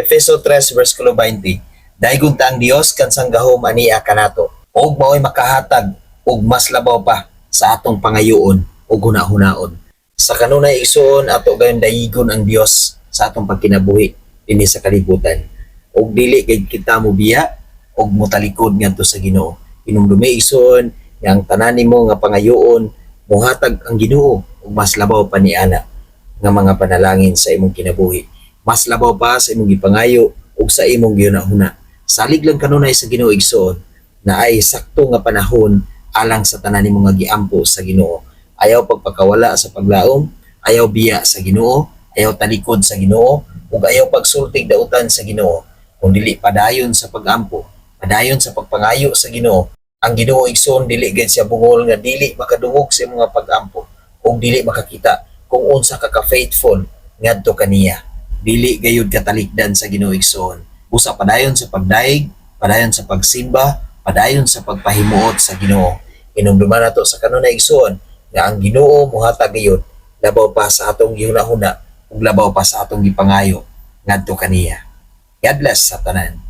Efeso 3 versikulo 20. Daygon ta ang Dios kansang gahom ania kanato og mao'y makahatag og mas labaw pa sa atong pangayoon ug hunahunaon. Sa kanunay, igsuon, ato gayon dayigon ang Dios sa atong pagkinabuhi dinhi sa kalibutan. Og dili kay kita mobiya og motalikod ngadto sa Ginoo. Hinumdumi, igsuon, nga ang tanan nimo nga pangayoon, muhatag ang Ginoo ug mas labaw pa niana nga mga panalangin sa imong kinabuhi. Mas labaw pa sa imong gipangayo ug sa imong gihunahuna. Salig lang kanunay sa Ginoo, igsuon, na ay sakto nga panahon alang sa tanan nimo nga giampo sa Ginoo. Ayaw pagpakawala sa paglaom, ayaw biya sa Ginoo, ayaw talikod sa Ginoo, ug ayaw pagsultig dautan sa Ginoo. Kung dili padayon sa pagampo, padayon sa pagpangayo sa Ginoo. Ang Ginoo, igsoon, dili gid siya bungol nga dili makadungog sa imong mga pagampo ug dili makakita kung unsa ka ka faithful ngadto kaniya. Dili gayud katalikdan sa Ginoo, igsoon. Busa padayon sa pagdayeg, padayon sa pagsimba, padayon sa pagpahimuot sa Ginoo. Hinumduman nato sa kanunay, igsoon, nga ang Ginoo muhatag gayud labaw pa sa atong gihunahuna ug labaw pa sa atong gipangayo ngadto kaniya. God bless sa tanan.